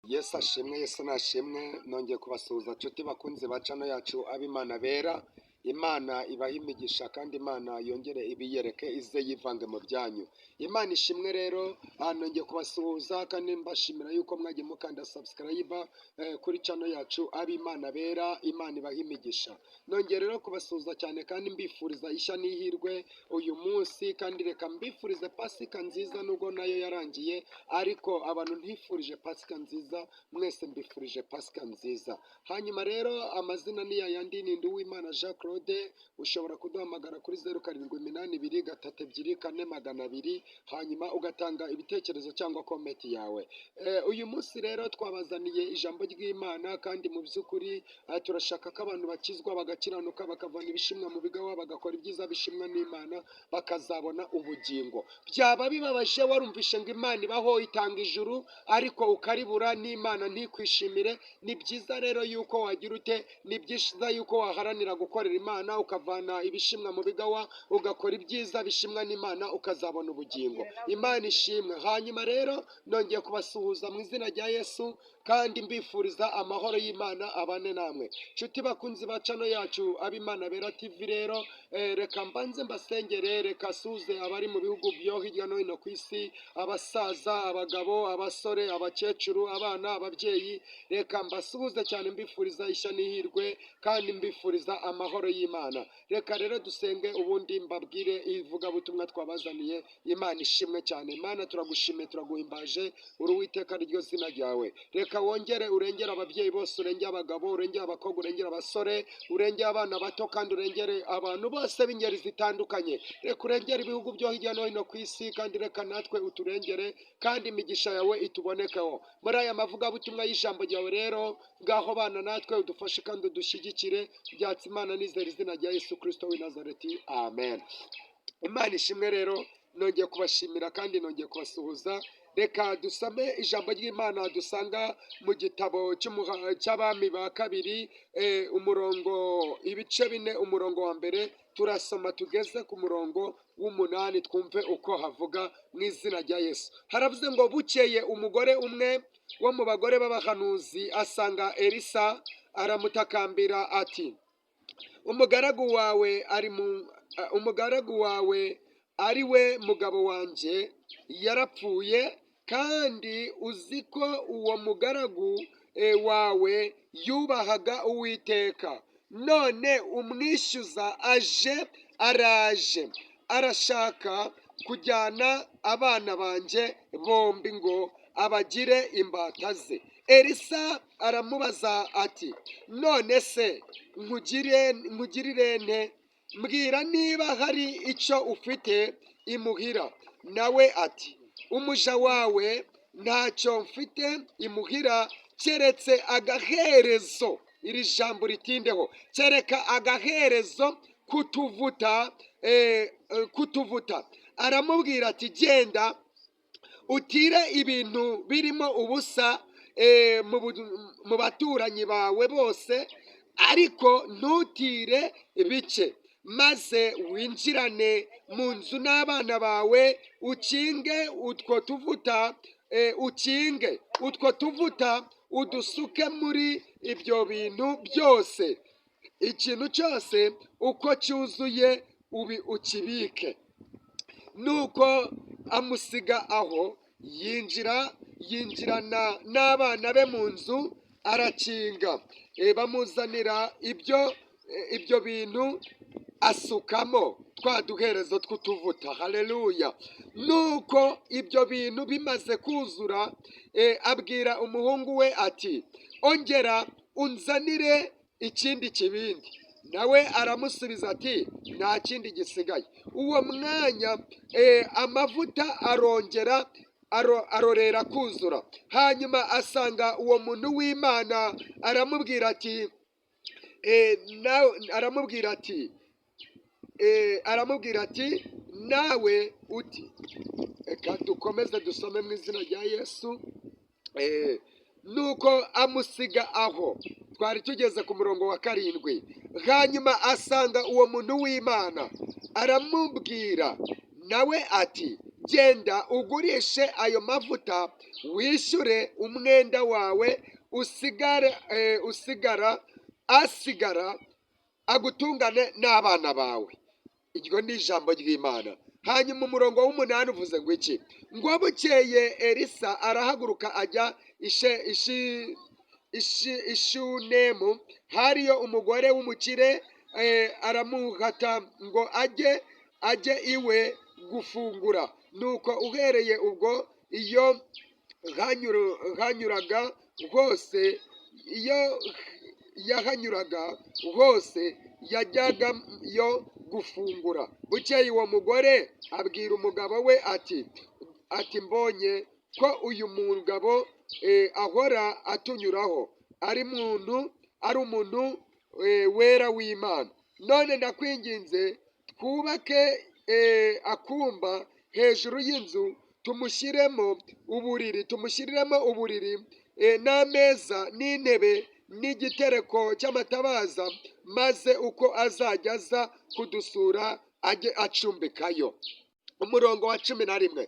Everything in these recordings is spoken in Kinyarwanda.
Yesu ashimwe, Yesu nashimwe. Nongeye kubasuhuza nshuti bakunzi ba channel yacu Ab'Imana Bera. Imana ibahe imigisha kandi Imana yongere ibiyereke, ize yivange mu byanyu. Imana ishimwe rero. Nongeye kubasuhuza kandi mbashimira yuko mwagiye mukanda subscribe kuri channel yacu Ab'Imana Bera. Imana ibahe imigisha. Nongeye rero kubasuhuza cyane kandi mbifuriza ishya n'ihirwe uyu munsi, kandi reka mbifurize Pasika nziza, nubwo nayo yarangiye, ariko abantu ntifurije Pasika nziza, mwese mbifurije Pasika nziza. Hanyuma rero amazina ni yayandi, ni Nduwimana Jean Claude. Ushobora kuduhamagara kuri 0782324200, hanyuma ugatanga ibitekerezo cyangwa comment yawe. Uyu munsi rero twabazaniye ijambo ry'Imana, kandi mu by'ukuri turashaka ko abantu bakizwa, bagakiranuka, bakavana ibishimwa mu bigawa, bagakora ibyiza bishimwa n'Imana, bakazabona ubugingo. Byaba bibabaje warumvishe ngo Imana ibaho, itanga ijuru, ariko ukaribura n'Imana ntikwishimire. Ni byiza rero yuko wagira ute? Ni byiza yuko waharanira gukorera Imana, ukavana ibishimwa mu bigawa, ugakora ibyiza bishimwa n'Imana, ukazabona ubugingo. Imana ishimwe. Hanyuma rero nongeye kubasuhuza mu izina rya Yesu kandi mbifuriza amahoro y'Imana abane namwe, nshuti bakunzi ba channel yacu Ab'Imana Bera TV. Rero reka mbanze mbasengere, reka suze abari mu bihugu byo hirya no hino ku isi, abasaza, abagabo, abasore, abakecuru, abana, ababyeyi. Reka mbasuhuze cyane, mbifuriza ishya n'ihirwe kandi mbifuriza amahoro y'Imana. Reka rero dusenge, ubundi mbabwire ivugabutumwa twabazaniye. Imana ishimwe cyane. Imana, turagushimiye, turaguhimbaje, uri Uwiteka, ryo zina ryawe. Reka wongere urengere ababyeyi bose, urengere abagabo, urengere abakobwa, urengere abasore, urengere abana bato, kandi urengere abantu bose b'ingeri zitandukanye. Reka urengere ibihugu byo hirya no hino ku isi, kandi reka natwe uturengere, kandi imigisha yawe itubonekeho muri aya mavugabutumwa y'ijambo ryawe. Rero ngaho bana natwe, udufashe kandi udushyigikire. Byatsi Imana, nizera izina rya Yesu Kirisito w'i Nazareti, amen. Imana ishimwe. Rero nongeye kubashimira kandi nongeye kubasuhuza. Reka dusome ijambo ry'Imana dusanga mu gitabo cy'Abami ba Kabiri, umurongo, ibice 4, umurongo wa mbere, turasoma tugeze ku murongo w'umunani, twumve uko havuga mu izina rya Yesu. Haravuze ngo: "Bukeye umugore umwe wo mu bagore b'abahanuzi asanga Elisa, aramutakambira ati: 'Umugaragu wawe, ari we mugabo wanjye, yarapfuye, kandi uzi ko uwo mugaragu wawe yubahaga Uwiteka. None umwishyuza aje, araje, arashaka kujyana abana banjye bombi ngo abagire imbata ze.' Elisa aramubaza ati: 'None se nkugirire nte? Mbwira niba hari icyo ufite imuhira.' Nawe ati: 'Umuja wawe ntacyo mfite imuhira keretse agaherezo.'" Iri jambo ritindeho. "Kereka agaherezo k'utuvuta. Aramubwira ati: 'Genda utire ibintu birimo ubusa mu baturanyi bawe bose, ariko ntutire bike, maze winjirane mu nzu n'abana bawe, ukinge utwo tuvuta, udusuke muri ibyo bintu byose. Ikintu cyose uko cyuzuye ubi ukibike.' Nuko amusiga aho, yinjirana n'abana be mu nzu, arakinga. Bamuzanira ibyo bintu, asukamo twa duherezo tw'utuvuta." Haleluya! "Nuko ibyo bintu bimaze kuzura, abwira umuhungu we ati: 'Ongera unzanire ikindi kibindi.' Nawe aramusubiza ati: 'Nta kindi gisigaye.' Uwo mwanya amavuta arongera arorera kuzura. Hanyuma asanga uwo muntu w'Imana, aramubwira ati nawe uti." Reka dukomeze dusome mu izina rya Yesu. Nuko amusiga aho, twari tugeze ku murongo wa 7. "Hanyuma asanga uwo muntu w'Imana, aramubwira, nawe ati: Genda ugurishe ayo mavuta, wishyure umwenda wawe, usigare usigara asigara agutungane n'abana bawe." Iryo ni ijambo ry'Imana. Hanyuma umurongo w'umunani uvuze ngo iki? Ngo bukeye Elisa arahaguruka, ajya ishe ishi ishi Ishunemu. Hariyo umugore w'umukire, aramuhata ngo ajye iwe gufungura. Nuko uhereye ubwo iyo hanyuraga hose, iyo yahanyuraga hose, yajyagayo gufungura. Bukeye uwo mugore abwira umugabo we ati: "Mbonye ko uyu mugabo ahora atunyuraho, ari umuntu wera w'Imana. None ndakwinginze, twubake akumba hejuru y'inzu, tumushyiriremo uburiri n'ameza n'intebe n'igitereko cy'amatabaza, maze uko azajya aza kudusura ajye acumbikayo." Umurongo wa 11: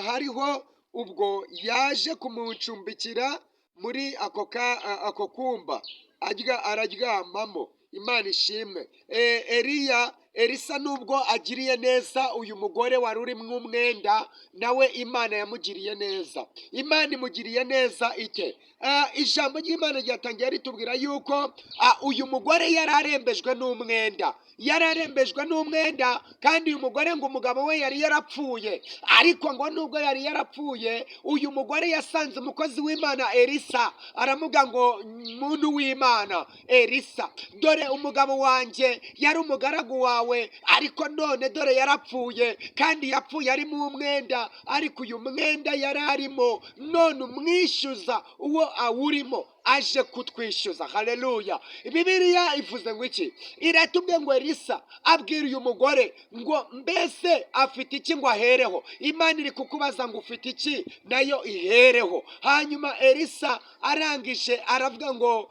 hariho ubwo yaje kumucumbikira muri ako kumba, arya, araryamamo. Imana ishimwe. Eliya, Elisa, nubwo agiriye neza uyu mugore wari urimo umwenda, nawe Imana yamugiriye neza. Imana imugiriye neza ite? Ijambo ry'Imana ryatangiye ritubwira yuko uyu mugore yari arembejwe n'umwenda, yari arembejwe n'umwenda. Kandi uyu mugore ngo umugabo we yari yarapfuye. Ariko ngo nubwo yari yarapfuye, uyu mugore yasanze umukozi w'Imana Elisa, aramuga ngo: "Muntu w'Imana Elisa, dore umugabo wanjye yari umugaragu wawe, ariko none dore yarapfuye, kandi yapfuye ari mu mwenda. Ariko uyu mwenda yari arimo, none umwishyuza uwo awurimo aje kutwishyuza." Haleluya! Bibiliya ivuze ngo iki? Iratubwiye ngo Elisa abwira uyu mugore ngo: "Mbese afite iki ngo ahereho?" Imana iri kukubaza ngo ufite iki nayo ihereho? Hanyuma Elisa arangije aravuga ngo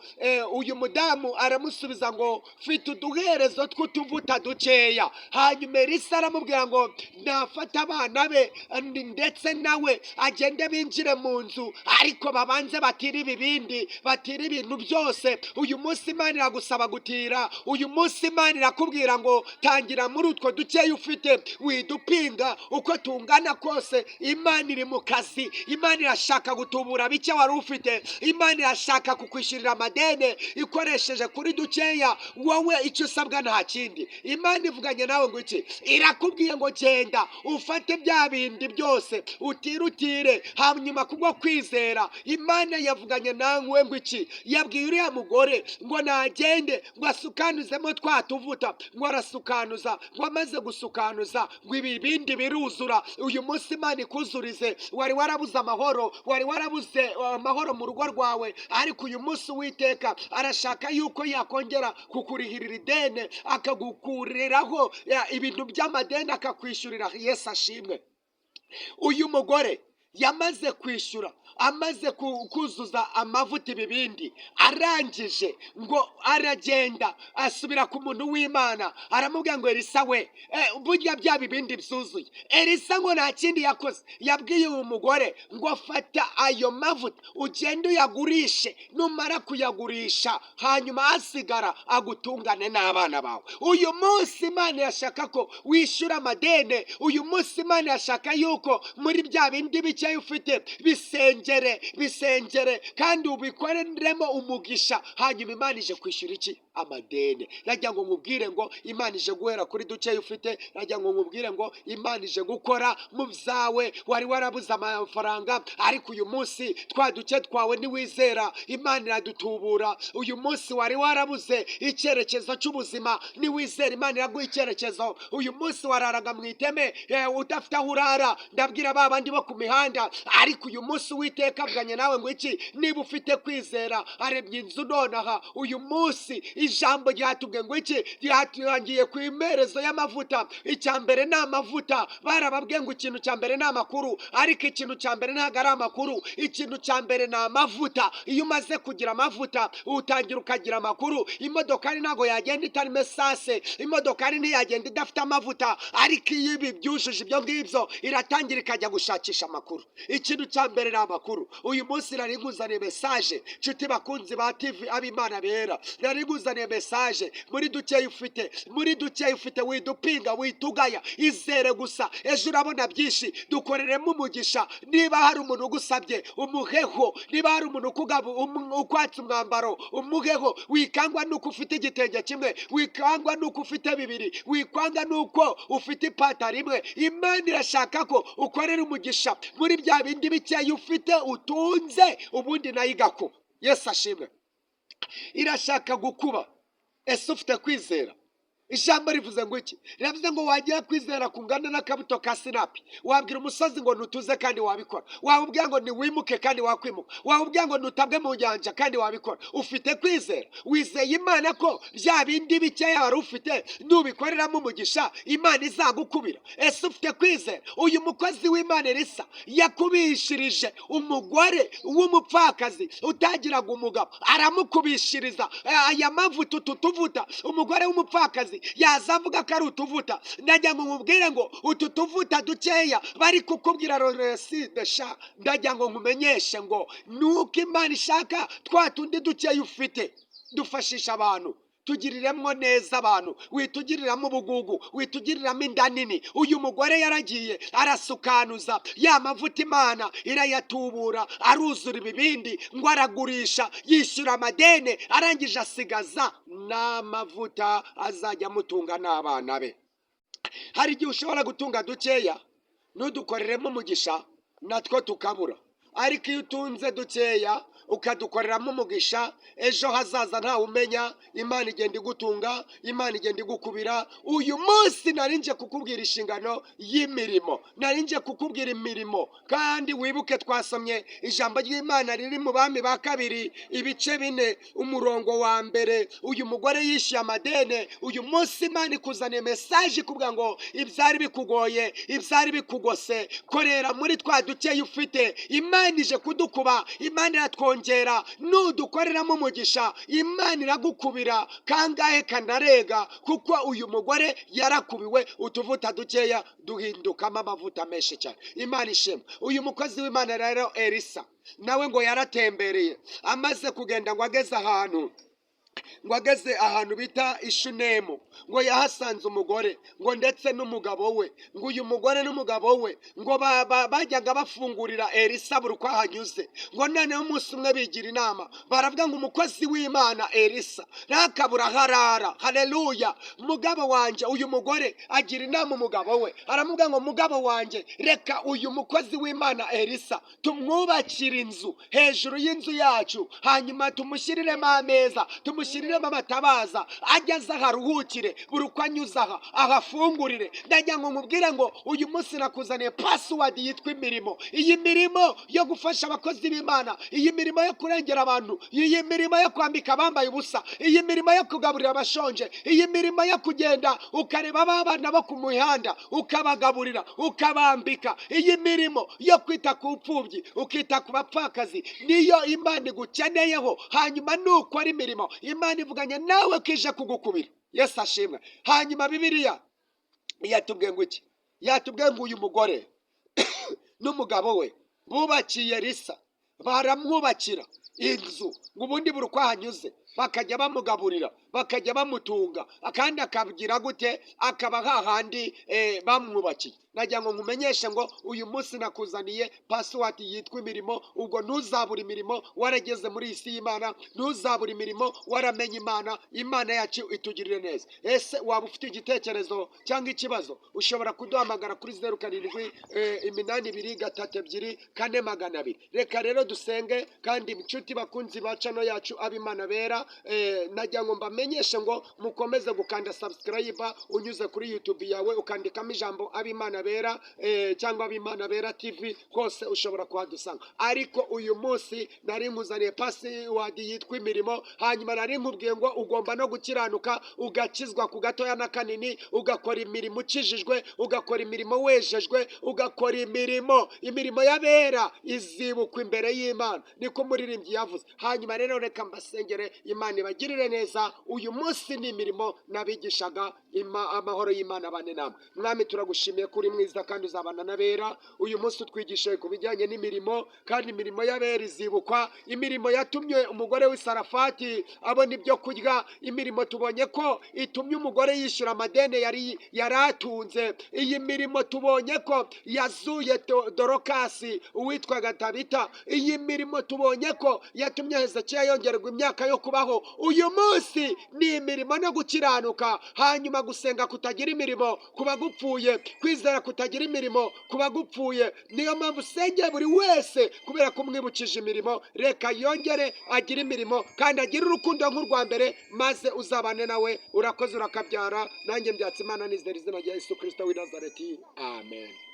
uyu mudamu aramusubiza ngo: "Mfite uduherezo tw'utuvuta dukeya." Hanyuma Elisa aramubwira ngo nafate abana be ndetse nawe agende binjire mu nzu, ariko babanze batire ibibindi, batira ibintu byose. Uyu munsi Imana iragusaba gutira. Uyu munsi Imana irakubwira ngo tangira muri utwo dukeya ufite, widupinga uko tungana kose. Imana iri mu kazi. Imana irashaka gutubura bike wari ufite. Imana irashaka kukwishyurira amadene ikoresheje kuri dukeya. Wowe icyo usabwa nta kindi. Imana ivuganye nawe ngo iki? Irakubwiye ngo genda ufate bya bindi byose, utire, utire. Hanyuma kubwo kwizera, Imana yavuganye nawe ngo iki? Yabwiye uriya mugore ngo nagende ngo asukanuzemo twa tuvuta. Ngo arasukanuza, ngo amaze gusukanuza, ngo ibi bindi biruzura. Uyu munsi Imana ikuzurize. Wari warabuze amahoro, wari warabuze amahoro mu rugo rwawe, ariko uyu munsi Uwiteka arashaka yuko yakongera kukurihirira idene, akagukuriraho ibintu by'amadeni, akakwishyurira. Yesu ashimwe. Uyu mugore yamaze kwishyura, amaze kuzuza amavuta ibibindi, arangije ngo aragenda asubira ku muntu w'Imana, aramubwira ngo: "Elisa we, burya bya bibindi byuzuye." Elisa ngo nta kindi yakoze, yabwiye uyu mugore ngo: "Fata ayo mavuta, ugende uyagurishe. Numara kuyagurisha, hanyuma asigara agutungane n'abana bawe." Uyu munsi Imana irashaka ko wishyura amadene. Uyu munsi Imana irashaka yuko muri bya bindi bikeya ufite, bisengere, bisengere kandi ubikoreremo umugisha. Hanyuma Imana ije kwishyura iki? Amadene. Nagira ngo nkubwire ngo Imana ije guhera kuri dukeya ufite. Nagira ngo nkubwire ngo Imana ije gukora mu byawe. Wari warabuze amafaranga, ariko uyu munsi twa duke twawe niwizera, Imana iradutubura. Uyu munsi wari warabuze icyerekezo cy'ubuzima, niwizera, Imana iraguha icyerekezo. Uyu munsi wararaga mu iteme, udafite aho urara, ndabwira ba bandi bo ku mihanda, ariko uyu munsi Uwiteka Uwiteka avuganye nawe ngo iki? Niba ufite kwizera, aremye inzu nonaha uyu munsi. Ijambo ryatubwiye ngo iki? Ryaturangiye ku imerezo y'amavuta. Icya mbere ni amavuta. Barababwiye ngo ikintu cya mbere ni amakuru, ariko ikintu cya mbere ntabwo ari amakuru, ikintu cya mbere ni amavuta. Iyo umaze kugira amavuta, utangira ukagira amakuru. Imodokari ntabwo yagenda itarimo essence, imodokari ntiyagenda idafite amavuta, ariko iyo ibi byujuje ibyo ngibyo, iratangira ikajya gushakisha amakuru. Ikintu cya mbere ni amakuru. Uyu munsi nari nkuzaniye message, nshuti bakunzi ba TV Abimana Bera, nari nkuzaniye message. Muri dukeya ufite, muri dukeya ufite, widupinga, witugaya, izere gusa, ejo urabona byinshi. Dukoreremo umugisha. Niba hari umuntu ugusabye, umuheho. Niba hari umuntu ukwatse umwambaro, umuheho. Wikangwa nuko ufite igitenge kimwe, wikangwa nuko ufite bibiri, wikwanga nuko ufite ipantaro imwe. Imana irashaka ko ukorera umugisha muri bya bindi bikeya ufite, utunze, ubundi nayo igakuba. Yesu ashimwe. Irashaka gukuba. Ese ufite kwizera? Ijambo rivuze ngo iki? Riravuze ngo wagira kwizera kungana n'akabuto ka sinapi, wabwira umusozi ngo ntutuze kandi wabikora, wawubwira ngo niwimuke kandi wakwimuka, wawubwira ngo ntutabwe mu nyanja kandi wabikora. Ufite kwizera? Wizeye Imana ko bya bindi bikeya wari ufite, nubikoreramo umugisha, Imana izagukubira? Ese ufite kwizera? Uyu mukozi w'Imana Elisa yakubishirije umugore w'umupfakazi utagiraga umugabo, aramukubishiriza aya mavuta, utu tuvuta. Umugore w'umupfakazi yaza avuga ko ari utuvuta. Ndagira ngo nkubwire ngo utu tuvuta dukeya bari kukubwira roreside sha, ndagira ngo nkumenyeshe ngo nuko Imana ishaka twa tundi dukeya ufite, dufashisha abantu, tugiriremo neza abantu, witugiriramo ubugugu, witugiriramo inda nini. Uyu mugore yaragiye arasukanuza ya mavuta, Imana irayatubura, aruzura ibibindi, ngo aragurisha, yishyura amadene, arangije asigaza n'amavuta azajya amutunga n'abana be. Hari igihe ushobora gutunga dukeya, ntudukoreremo umugisha, natwo tukabura. Ariko iyo utunze dukeya ukadukoreramo umugisha, ejo hazaza ntawe umenya. Imana igenda igutunga, Imana igenda igukubira. Uyu munsi nari nje kukubwira inshingano y'imirimo, nari nje kukubwira imirimo. Kandi wibuke twasomye ijambo ry'Imana riri mu Bami ba Kabiri ibice 4, umurongo wa 1. Uyu mugore yishyuye amadene. Uyu munsi Imana ikuzaniye message ikubwira ngo ibyari bikugoye, ibyari bikugose, korera muri twa dukeya ufite. Imana ije kudukuba, Imana iratwongera. Nudukoreramo umugisha, Imana iragukubira kangahe kanarega, kuko uyu mugore yarakubiwe, utuvuta dukeya duhindukamo amavuta menshi cyane. Imana ishimwe. Uyu mukozi w'Imana rero Elisa nawe ngo yaratembereye. Amaze kugenda, ngo ageze ahantu bita Ishunemu, ngo yahasanze umugore ngo ndetse n'umugabo we. Ngo uyu mugore n'umugabo we ngo bajyaga bafungurira Elisa buri uko ahanyuze. Ngo noneho umunsi umwe bigira inama, baravuga ngo umukozi w'Imana Elisa ntakabura aho arara. Haleluya! Mugabo wanjye, uyu mugore agira inama umugabo we, aramubwira ngo mugabo wanjye, reka uyu mukozi w'Imana Elisa tumwubakire inzu hejuru y'inzu yacu, hanyuma tumushyiriremo ameza, tumushyiriremo amatabaza, ajye aza aharuhukire, buri uko anyuze aha ahafungurire. Ndagira ngo nkubwire ngo uyu munsi nakuzaniye password yitwa imirimo. Iyi mirimo yo gufasha abakozi b'Imana, iyi mirimo yo kurengera abantu, iyi mirimo yo kwambika abambaye ubusa, iyi mirimo yo kugaburira abashonje, iyi mirimo yo kugenda ukareba abana bo ku mihanda ukabagaburira, ukabambika, iyi mirimo yo kwita ku mfubyi, ukita ku bapfakazi, niyo Imana igukeneyeho. Hanyuma nukora imirimo, Imana ivuganye nawe ko ije kugukubira. Yesu ashimwe. Hanyuma Bibiliya yatubwiye ngo iki? Yatubwiye ngo uyu mugore n'umugabo we bubakiye Elisa, baramwubakira inzu, ngo ubundi buri uko ahanyuze bakajya bamugaburira, bakajya bamutunga, kandi akagira gute? Akaba hahandi bamwubakiye. Nagira ngo nkumenyeshe ngo uyu munsi nakuzaniye password yitwa imirimo. Ubwo ntuzabura imirimo warageze muri iyi si y'Imana, ntuzabura imirimo waramenye Imana. Imana yacu itugirire neza. Ese waba ufite igitekerezo cyangwa ikibazo? Ushobora kuduhamagara kuri 07 82 32 4 200. Reka rero dusenge. Kandi inshuti bakunzi ba channel yacu Abimana Bera. neza. Nagira ngo mbamenyeshe ngo mukomeze gukanda subscribe unyuze kuri YouTube yawe, ukandikamo ijambo Abimana Bera cyangwa Abimana Bera TV, hose ushobora kuhadusanga. Ariko uyu munsi nari nkuzaniye password yitwa imirimo. Hanyuma nari nkubwiye ngo ugomba no gukiranuka, ugakizwa ku gatoya na kanini, ugakora imirimo ukijijwe, ugakora imirimo wejejwe, ugakora imirimo. Imirimo y'abera izibukwa imbere y'Imana, niko umuririmbyi yavuze. Hanyuma rero reka mbasengere, Imana ibagirire neza. Uyu munsi ni imirimo nabigishaga. Amahoro y'Imana abane namwe. Mwami, turagushimiye ko uri mwiza kandi uzabana n'abera. Uyu munsi utwigishije ku bijyanye n'imirimo, kandi imirimo y'abera izibukwa. Imirimo yatumye umugore w'Isarafati abona ibyo kurya, imirimo tubonye ko itumye umugore yishyura amadeni yari atunze, iyi mirimo tubonye ko yazuye Dorokasi uwitwaga Tabita, iyi mirimo tubonye ko yatumye Hezekiya yongererwa imyaka yo kubaho. Uyu munsi ni imirimo no gukiranuka. Hanyuma gusenga kutagira imirimo kuba gupfuye, kwizera kutagira imirimo kuba gupfuye. Niyo mpamvu usengeye buri wese, kubera ko umwibukije imirimo. Reka yongere agire imirimo kandi agire urukundo nk'urwa mbere, maze uzabane nawe. Urakoze, urakabyara. Nanjye mbyatse Imana nizera izina rya Yesu Kirisito w'i Nazareti, amen.